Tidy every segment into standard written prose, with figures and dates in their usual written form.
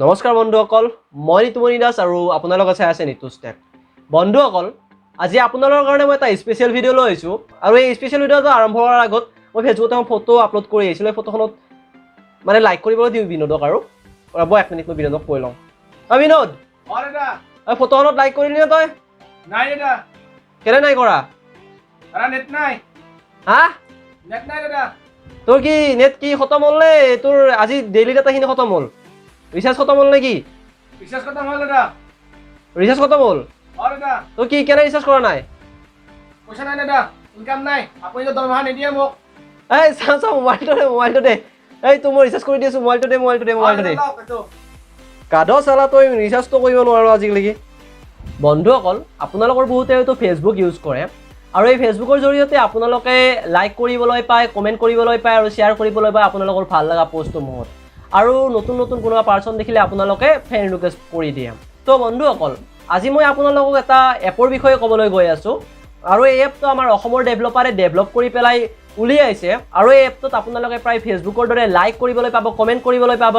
নমস্কাৰ বন্ধুসকল, মই নিতুমণি দাস আৰু আপোনালোকে চাই আছে নিতুজ টেক। বন্ধুসকল, আজি আপোনালোকৰ কাৰণে মই এটা স্পেচিয়েল ভিডিঅ' লৈ আহিছোঁ। আৰু এই স্পেচিয়েল ভিডিঅ'টো আৰম্ভ কৰাৰ আগত মই ফেচবুকত এখন ফটো আপলোড কৰি আহিছিলোঁ। এই ফটোখনত মানে লাইক কৰিবলৈ দিওঁ বিনোদক। আৰু ৰ'ব এক মিনিট, মই বিনোদক কৈ লওঁ। অ বিনোদ। অ দাদা। এই ফটোখনত লাইক কৰিলি নে তই? নাই দাদা। কেলে নাই কৰা? দাদা, নেট নাই। হা? নেট নাই দাদা। তোৰ কি নেট কি খতম হ'ল নে? তোৰ আজি ডেইলি ডাটাখিনি খতম হ'ল, ৰিচাৰ্জ খতম হ'ল নেকি? ৰিচাৰ্জ খতম হ'ল দাদা। ৰিচাৰ্জ খতম হ'ল? অ দাদা। তই কি কেনে ৰিচাৰ্জ কৰা নাই? পইচা নাই দাদা, ইনকাম নাই। আপুনিতো দৰমহা নিদিয়ে মোক। এই চাওঁ চাওঁ, মোবাইলটো দে, মোবাইলটো দে। এই তোৰ মই ৰিচাৰ্জ কৰি দি আছোঁ। মোবাইলটো দে, মোবাইলটো দে, মোবাইলটো দে। লওক এইটো। গাধ চালা, তই ৰিচাৰ্জটো কৰিব নোৱাৰো আজিকালি। বন্ধুসকল, আপোনালোকৰ বহুতে হয়তো ফেচবুক ইউজ কৰে আৰু এই ফেচবুকৰ জৰিয়তে আপোনালোকে লাইক কৰিবলৈ পায়, কমেণ্ট কৰিবলৈ পায় আৰু শ্বেয়াৰ কৰিবলৈ পায় আপোনালোকৰ ভাল লগা পষ্টসমূহত। আৰু নতুন নতুন কোনোবা পাৰ্চন দেখিলে আপোনালোকে ফ্ৰেণ্ড ৰিকুৱেষ্ট কৰি দিয়ে। তো বন্ধুসকল, আজি মই আপোনালোকক এটা এপৰ বিষয়ে ক'বলৈ গৈ আছোঁ আৰু এই এপটো আমাৰ অসমৰ ডেভেলপাৰে ডেভেলপ কৰি পেলাই উলিয়াইছে। আৰু এই এপটোত আপোনালোকে প্ৰায় ফেচবুকৰ দৰে লাইক কৰিবলৈ পাব, কমেণ্ট কৰিবলৈ পাব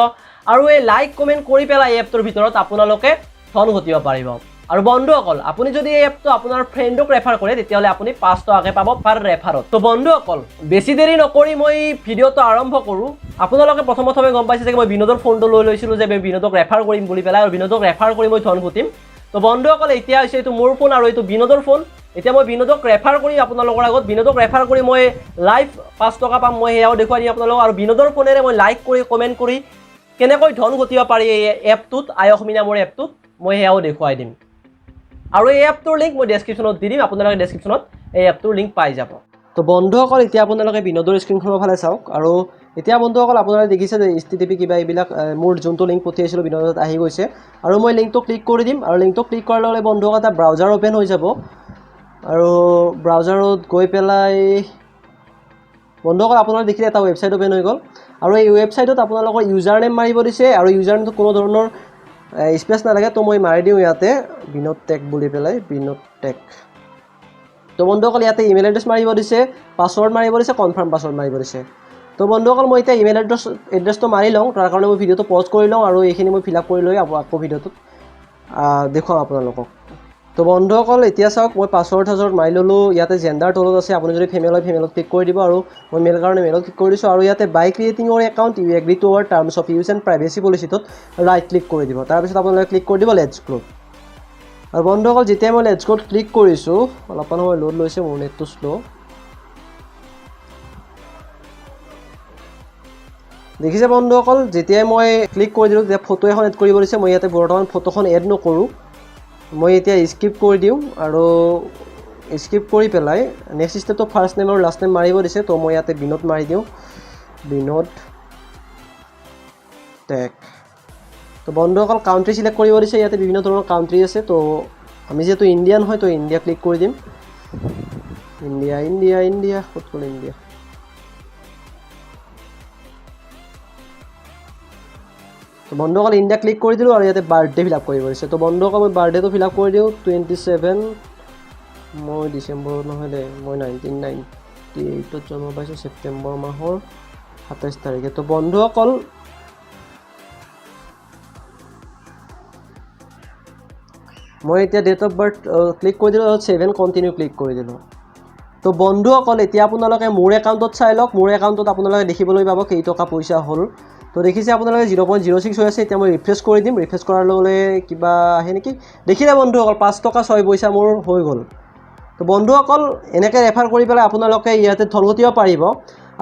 আৰু এই লাইক কমেণ্ট কৰি পেলাই এই এপটোৰ ভিতৰত আপোনালোকে ধন ঘটিব পাৰিব। আৰু বন্ধুসকল, আপুনি যদি এই এপটো আপোনাৰ ফ্ৰেণ্ডক ৰেফাৰ কৰে, তেতিয়াহ'লে আপুনি 5 টকাকৈ পাব পাৰ ৰেফাৰত। তো বন্ধুসকল, বেছি দেৰি নকৰি মই ভিডিঅ'টো আৰম্ভ কৰোঁ। আপোনালোকে প্ৰথম প্ৰথমে গম পাইছে যে মই বিনোদৰ ফোনটো লৈ লৈছিলোঁ যে মই বিনোদক ৰেফাৰ কৰিম বুলি পেলাই আৰু বিনোদক ৰেফাৰ কৰি মই ধন ঘটিম। তো বন্ধুসকল, এতিয়া হৈছে এইটো মোৰ ফোন আৰু এইটো বিনোদৰ ফোন। এতিয়া মই বিনোদক ৰেফাৰ কৰি আপোনালোকৰ আগত, বিনোদক ৰেফাৰ কৰি মই লাইভ 5 টকা পাম, মই সেয়াও দেখুৱাই দিম আপোনালোকক। আৰু বিনোদৰ ফোনেৰে মই লাইক কৰি কমেণ্ট কৰি কেনেকৈ ধন ঘটিব পাৰি এই এপটোত, আই অসমী নামৰ এপটোত, মই সেয়াও দেখুৱাই দিম। আৰু এই এপটোৰ লিংক মই ডেছক্ৰিপশ্যনত দি দিম, আপোনালোকে ডেছক্ৰিপশ্যনত এই এপটোৰ লিংক পাই যাব। তো বন্ধুসকল, এতিয়া আপোনালোকে বিনোদৰ স্ক্ৰীণখনৰ ফালে চাওক। আৰু এতিয়া বন্ধুসকল, আপোনালোকে দেখিছে যে এইচ টি টি পি কিবা এইবিলাক মোৰ যোনটো লিংক পঠিয়াইছিলোঁ বিনোদত আহি গৈছে। আৰু মই লিংকটো ক্লিক কৰি দিম। আৰু লিংকটো ক্লিক কৰাৰ লগে লগে বন্ধুসকল, এটা ব্ৰাউজাৰ অ'পেন হৈ যাব। আৰু ব্ৰাউজাৰত গৈ পেলাই বন্ধুসকল, আপোনালোকে দেখিলে এটা ৱেবছাইট অ'পেন হৈ গ'ল। আৰু এই ৱেবছাইটত আপোনালোকৰ ইউজাৰ নেম মাৰিব দিছে আৰু ইউজাৰ নেমটো কোনো ধৰণৰ স্পেচ নালাগে। তো মই মাৰি দিওঁ ইয়াতে বিনোদ টেক বুলি পেলাই, বিনোদ টেক। তো বন্ধুসকল, ইয়াতে ইমেইল এড্ৰেছ মাৰিব দিছে, পাছৱৰ্ড মাৰিব দিছে, কনফাৰ্ম পাছৱৰ্ড মাৰিব দিছে। তো বন্ধুসকল, মই এতিয়া ইমেইল এড্ৰেছটো মাৰি লওঁ। তাৰ কাৰণে মই ভিডিঅ'টো পজ কৰি লওঁ আৰু এইখিনি মই ফিল আপ কৰি লৈ আকৌ ভিডিঅ'টোত দেখুৱাম আপোনালোকক। তো বন্ধুসকল, এতিয়া চাওক, মই পাছৱৰ্ড চাছৱৰ্ড মাৰি ল'লোঁ। ইয়াতে জেণ্ডাৰ তলত আছে, আপুনি যদি ফিমেল হয় ফিমেলত ক্লিক কৰি দিব আৰু মই মেল কাৰণে মেলত ক্লিক কৰি দিছোঁ। আৰু ইয়াতে "By creating your account, you agree to our terms of use and privacy পলিচিটোত right click কৰি দিব। তাৰপিছত আপোনালোকে ক্লিক কৰি দিব let's গ্'ত। আৰু বন্ধুসকল, যেতিয়া মই let's গ'ত ক্লিক কৰিছোঁ, অলপমান সময় লোড লৈছে, মোৰ নেটটো শ্ল'। দেখিছে বন্ধুসকল, যেতিয়াই মই ক্লিক কৰি দিলোঁ, তেতিয়া ফটো এখন এড কৰিব দিছে। মই ইয়াতে বৰ্তমান ফটোখন এড নকৰোঁ, মই এতিয়া স্কিপ কৰি দিওঁ। আৰু স্কিপ কৰি পেলাই নেক্সট ষ্টেপটো ফাৰ্ষ্ট নেম আৰু লাষ্ট নেম মাৰিব দিছে। তো মই ইয়াতে বিনোদ মাৰি দিওঁ, বিনোদ টেক। তো বন্ধুসকল, কাউণ্ট্ৰি চিলেক্ট কৰিব দিছে। ইয়াতে বিভিন্ন ধৰণৰ কাউণ্ট্ৰি আছে। তো আমি যিহেতু ইণ্ডিয়ান হয়, তো ইণ্ডিয়া ক্লিক কৰি দিম। ইণ্ডিয়া, ইণ্ডিয়া, ইণ্ডিয়া, ক'ত গ'ল ইণ্ডিয়া? তো বন্ধুসকল, ইণ্ডিয়া ক্লিক কৰি দিলোঁ আৰু ইয়াতে বাৰ্থডে ফিল আপ কৰিব দিছে। তো বন্ধুসকল, মই বাৰ্থডেটো ফিল আপ কৰি দিওঁ। 27, মই ডিচেম্বৰত নহয় দেই, মই 1998ত জন্ম পাইছোঁ, ছেপ্টেম্বৰ মাহৰ 27 তাৰিখে। তো বন্ধুসকল, মই এতিয়া ডেট অফ বাৰ্থ ক্লিক কৰি দিলোঁ আৰু ছেভ এণ্ড কণ্টিনিউ ক্লিক কৰি দিলোঁ। তো বন্ধুসকল, এতিয়া আপোনালোকে মোৰ একাউণ্টত চাই লওক। মোৰ একাউণ্টত আপোনালোকে দেখিবলৈ পাব কেইটকা পইচা হ'ল। তো দেখিছে আপোনালোকে, 0.06 হৈ আছে। এতিয়া মই ৰিফ্ৰেছ কৰি দিম। ৰিফ্ৰেছ কৰাৰ লগে লগে কিবা আহে নেকি? দেখিলে বন্ধুসকল, 5 টকা 6 পইচা মোৰ হৈ গ'ল। তো বন্ধুসকল, এনেকৈ ৰেফাৰ কৰি পেলাই আপোনালোকে ইয়াতে ধন ঘটিব পাৰিব।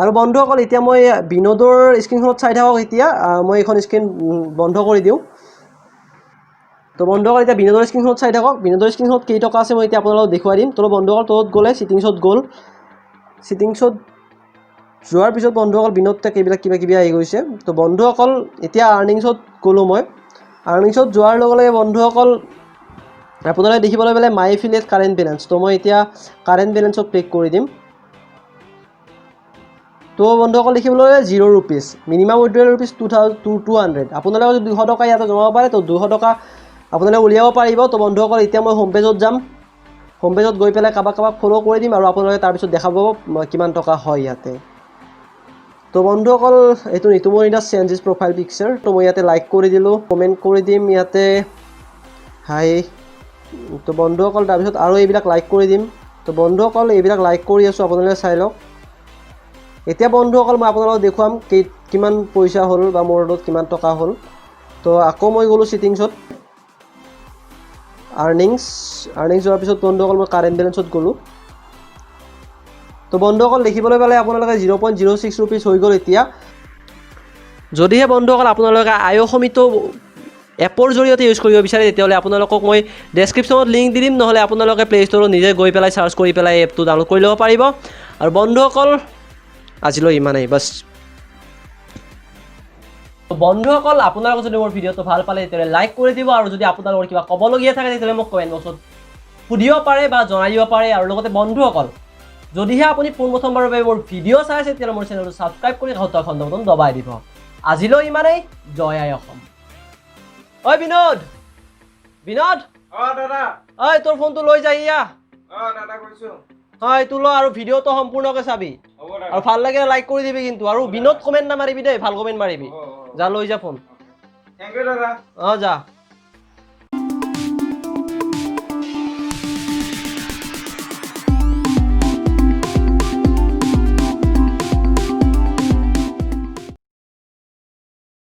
আৰু বন্ধুসকল, এতিয়া মই বিনোদৰ স্ক্ৰীণখনত চাই থাকক। এতিয়া মই এইখন স্ক্ৰীণ বন্ধ কৰি দিওঁ। তো বন্ধুসকল, এতিয়া বিনোদৰ স্ক্ৰীণখনত চাই থাকক। বিনোদৰ স্ক্ৰীণখনত কেইটকা আছে মই এতিয়া আপোনালোকক দেখুৱাই দিম। তো বন্ধুসকল, তলত গ'লে ছিটিংছত গ'ল। ছিটিংছত যোৱাৰ পিছত বন্ধুসকল, বিনোদ টেক এইবিলাক কিবা কিবি আহি গৈছে। তো বন্ধুসকল, এতিয়া আৰ্নিংছত গ'লোঁ মই। আৰ্নিংছত যোৱাৰ লগে লগে বন্ধুসকল, আপোনালোকে দেখিবলৈ পালে মাই এফিলিয়েট কাৰেণ্ট বেলেঞ্চ। তো মই এতিয়া কাৰেণ্ট বেলেঞ্চত ক্লিক কৰি দিম। তো বন্ধুসকল, দেখিবলৈ 0 rupees, minimum withdrawal rupees 2,200। আপোনালোকে যদি 200 টকা ইয়াতে জমাব পাৰে, তো 200 টকা আপোনালোকে উলিয়াব পাৰিব। তো বন্ধুসকল, এতিয়া মই হোম পেজত যাম। হোম পেজত গৈ পেলাই কাৰোবাক কাৰোবাক ফ'ল' কৰি দিম আৰু আপোনালোকে তাৰপিছত দেখাব কিমান টকা হয় ইয়াতে। তো বন্ধুসকল, এইটো Nitumoni Das change his profile picture. তো মই ইয়াতে লাইক কৰি দিলোঁ, কমেণ্ট কৰি দিম ইয়াতে হাই। তো বন্ধুসকল, তাৰপিছত আৰু এইবিলাক লাইক কৰি দিম। তো বন্ধুসকল, এইবিলাক লাইক কৰি আছোঁ, আপোনালোকে চাই লওক। এতিয়া বন্ধুসকল, মই আপোনালোকক দেখুৱাম কিমান পইচা হ'ল বা মোৰ তাত কিমান টকা হ'ল। তো আকৌ মই গ'লোঁ ছেটিংছত, আৰ্নিংছ। আৰ্নিংছ যোৱাৰ পিছত বন্ধুসকল, মই কাৰেণ্ট বেলেঞ্চত গ'লোঁ। তো বন্ধুসকল, দেখিবলৈ পালে আপোনালোকে 0.06 ৰুপিজ হৈ গ'ল এতিয়া। যদিহে বন্ধুসকল, আপোনালোকে আই অসমীটো এপৰ জৰিয়তে ইউজ কৰিব বিচাৰে, তেতিয়াহ'লে আপোনালোকক মই ডেছক্ৰিপশ্যনত লিংক দি দিম, নহ'লে আপোনালোকে প্লে' ষ্ট'ৰত নিজে গৈ পেলাই চাৰ্চ কৰি পেলাই এপটো ডাউনলোড কৰি ল'ব পাৰিব। আৰু বন্ধুসকল, আজিলৈ ইমানেই, বাছ। বন্ধুসকল, আপোনালোকে যদি মোৰ ভিডিঅ'টো ভাল পালে, তেতিয়াহ'লে লাইক কৰি দিব আৰু যদি আপোনালোকৰ কিবা ক'বলগীয়া থাকে, তেতিয়াহ'লে মোক কমেণ্ট বক্সত সুধিব পাৰে বা জনাই দিব পাৰে। আৰু লগতে বন্ধুসকল, যদিহে আপুনি পোনপ্ৰথমবাৰৰ বাবে মোৰ ভিডিঅ' চাই আছে, তেতিয়াহ'লে মোৰ চেনেলটো ছাবস্ক্ৰাইব কৰি কাষত থকা ঘণ্টা বটন দবাই দিব। আজিলৈ ইমানেই। জয় আই অসম। ঐ বিনোদ, বিনোদ! অ দাদা। ঐ, তোৰ ফোনটো লৈ যায় ইয়া। অ দাদা, কৈছো। হয়, এইটো ল আৰু ভিডিঅ'টো সম্পূৰ্ণকৈ চাবি। হ'ব। আৰু ভাল লাগিলে লাইক কৰি দিবি কিন্তু, আৰু বিনোদ কমেণ্ট নামাৰিবি দেই, ভাল কমেণ্ট মাৰিবি। যা, লৈ যা ফোন। Thank U দাদা। অঁ, যা।